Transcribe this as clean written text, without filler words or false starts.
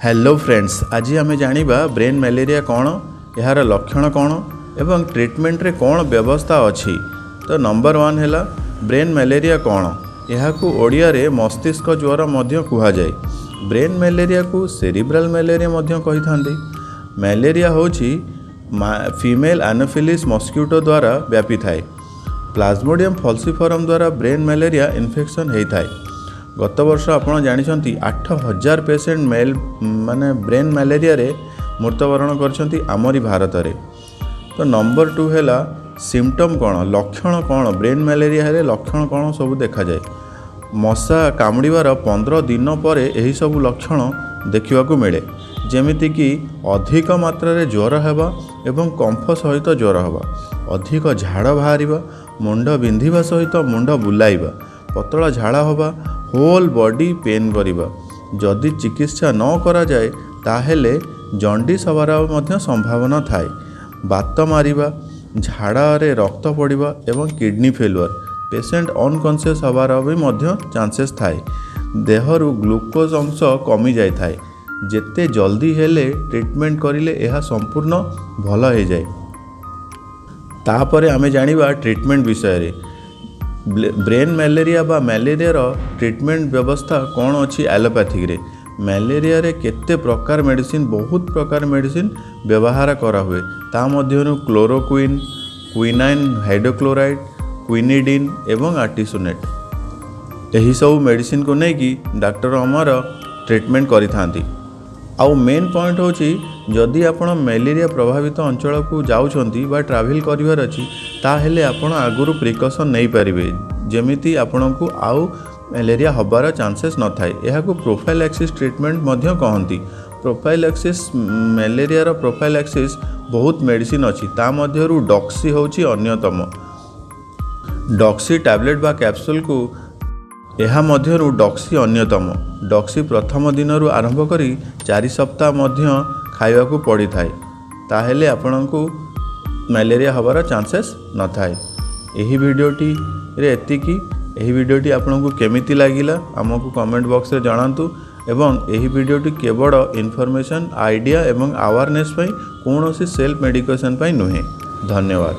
Hello friends, ଆଜି ଆମେ ଜାଣିବା ବ୍ରେନ୍ ମ୍ୟାଲେରିଆ କ'ଣ, ଏହାର ଲକ୍ଷଣ କ'ଣ ଏବଂ ଟ୍ରିଟମେଣ୍ଟରେ କ'ଣ ବ୍ୟବସ୍ଥା ଅଛି। ତ ନମ୍ବର 1 ହେଲା, ବ୍ରେନ୍ ମ୍ୟାଲେରିଆ କ'ଣ? ଏହାକୁ ଓଡ଼ିଆରେ ମସ୍ତିଷ୍କ ଜ୍ୱର ମଧ୍ୟ କୁହାଯାଏ। ବ୍ରେନ୍ ମ୍ୟାଲେରିଆକୁ ସେରିବ୍ରାଲ୍ ମ୍ୟାଲେରିଆ ମଧ୍ୟ କହିଥାନ୍ତି। ମ୍ୟାଲେରିଆ ହେଉଛି ଫିମେଲ୍ ଆନୋଫିଲିସ୍ ମସ୍କିଟୋ ଦ୍ୱାରା ବ୍ୟାପିଥାଏ। ପ୍ଲାଜମୋଡ଼ିୟମ୍ ଫଲସିଫରମ୍ ଦ୍ୱାରା ବ୍ରେନ୍ ମ୍ୟାଲେରିଆ ଇନଫେକ୍ସନ୍ ହେଇଥାଏ। ଗତ ବର୍ଷ ଆପଣ ଜାଣିଛନ୍ତି, 8000 ପେସେଣ୍ଟ ମେଲ୍ ମାନେ ବ୍ରେନ୍ ମ୍ୟାଲେରିଆରେ ମୃତ୍ୟୁବରଣ କରିଛନ୍ତି ଆମରି ଭାରତରେ। ତ ନମ୍ବର 2 ହେଲା, ସିମ୍ପଟମ୍ କ'ଣ, ଲକ୍ଷଣ କ'ଣ? ବ୍ରେନ୍ ମ୍ୟାଲେରିଆ ହେଲେ ଲକ୍ଷଣ କ'ଣ ସବୁ ଦେଖାଯାଏ? ମଶା କାମୁଡ଼ିବାର 15 ଦିନ ପରେ ଏହିସବୁ ଲକ୍ଷଣ ଦେଖିବାକୁ ମିଳେ, ଯେମିତିକି ଅଧିକ ମାତ୍ରାରେ ଜ୍ୱର ହେବା ଏବଂ କମ୍ଫ ସହିତ ଜ୍ୱର ହେବା, ଅଧିକ ଝାଳ ବାହାରିବା, ମୁଣ୍ଡ ବିନ୍ଧିବା ସହିତ ମୁଣ୍ଡ ବୁଲାଇବା, ପତଳା ଝାଳ ହେବା, ହୋଲ୍ ବଡି ପେନ୍ କରିବା। ଯଦି ଚିକିତ୍ସା ନ କରାଯାଏ, ତାହେଲେ ଜଣ୍ଡିସ୍ ହେବାର ମଧ୍ୟ ସମ୍ଭାବନା ଥାଏ। ବାତ ମାରିବା, ଝାଡ଼ାରେ ରକ୍ତ ପଡ଼ିବା ଏବଂ କିଡ଼ନୀ ଫେଲୁଅର୍, ପେସେଣ୍ଟ ଅନକନସିୟସ୍ ହେବାର ବି ମଧ୍ୟ ଚାନ୍ସେସ୍ ଥାଏ। ଦେହରୁ ଗ୍ଲୁକୋଜ୍ ଅଂଶ କମିଯାଇଥାଏ। ଯେତେ ଜଲ୍ଦି ହେଲେ ଟ୍ରିଟମେଣ୍ଟ କରିଲେ ଏହା ସମ୍ପୂର୍ଣ୍ଣ ଭଲ ହେଇଯାଏ। ତାପରେ ଆମେ ଜାଣିବା ଟ୍ରିଟମେଣ୍ଟ ବିଷୟରେ। ବ୍ରେନ୍ ମ୍ୟାଲେରିଆ ବା ମ୍ୟାଲେରିଆର ଟ୍ରିଟମେଣ୍ଟ ବ୍ୟବସ୍ଥା କ'ଣ ଅଛି? ଆଲୋପାଥିକରେ ମ୍ୟାଲେରିଆରେ କେତେ ପ୍ରକାର ମେଡ଼ିସିନ, ବହୁତ ପ୍ରକାର ମେଡ଼ିସିନ ବ୍ୟବହାର କରାହୁଏ। ତା ମଧ୍ୟରୁ କ୍ଲୋରୋକୁଇନ୍, କୁଇନାଇନ୍ ହାଇଡ୍ରୋକ୍ଲୋରାଇଡ଼୍, କୁଇନିଡ଼ିନ୍ ଏବଂ ଆର୍ଟିସୁନେଟ୍, ଏହିସବୁ ମେଡ଼ିସିନକୁ ନେଇକି ଡାକ୍ତର ଆମର ଟ୍ରିଟମେଣ୍ଟ କରିଥାନ୍ତି। ଆଉ ମେନ୍ ପଏଣ୍ଟ ହେଉଛି, ଯଦି ଆପଣ ମ୍ୟାଲେରିଆ ପ୍ରଭାବିତ ଅଞ୍ଚଳକୁ ଯାଉଛନ୍ତି ବା ଟ୍ରାଭେଲ୍ କରିବାର ଅଛି, ତାହେଲେ ଆପଣ ଆଗରୁ ପ୍ରିକସନ୍ ନେଇପାରିବେ, ଯେମିତି ଆପଣଙ୍କୁ ଆଉ ମ୍ୟାଲେରିଆ ହେବାର ଚାନ୍ସେସ୍ ନଥାଏ। ଏହାକୁ ପ୍ରୋଫାଇଲାକ୍ସିସ୍ ଟ୍ରିଟମେଣ୍ଟ ମଧ୍ୟ କହନ୍ତି। ପ୍ରୋଫାଇଲାକ୍ସିସ୍, ମ୍ୟାଲେରିଆର ପ୍ରୋଫାଇଲାକ୍ସିସ୍ ବହୁତ ମେଡ଼ିସିନ ଅଛି। ତା ମଧ୍ୟରୁ ଡକ୍ସି ହେଉଛି ଅନ୍ୟତମ। ଡକ୍ସି ଟ୍ୟାବଲେଟ୍ ବା କ୍ୟାପସୁଲକୁ, ଏହା ମଧ୍ୟରୁ ଡକ୍ସି ଅନ୍ୟତମ। ଡକ୍ସି ପ୍ରଥମ ଦିନରୁ ଆରମ୍ଭ କରି 4 ସପ୍ତାହ ମଧ୍ୟ ଖାଇବାକୁ ପଡ଼ିଥାଏ। ତାହେଲେ ଆପଣଙ୍କୁ ମ୍ୟାଲେରିଆ ହେବାର ଚାନ୍ସେସ୍ ନଥାଏ। ଏହି ଭିଡ଼ିଓଟିରେ ଏତିକି। ଏହି ଭିଡ଼ିଓଟି ଆପଣଙ୍କୁ କେମିତି ଲାଗିଲା, ଆମକୁ କମେଣ୍ଟ ବକ୍ସରେ ଜଣାନ୍ତୁ ଏବଂ ଏହି ଭିଡ଼ିଓଟି କେବଳ ଇନଫର୍ମେସନ୍, ଆଇଡ଼ିଆ ଏବଂ ଆୱାରନେସ୍ ପାଇଁ, କୌଣସି ସେଲ୍ଫ ମେଡ଼ିକେସନ୍ ପାଇଁ ନୁହେଁ। ଧନ୍ୟବାଦ।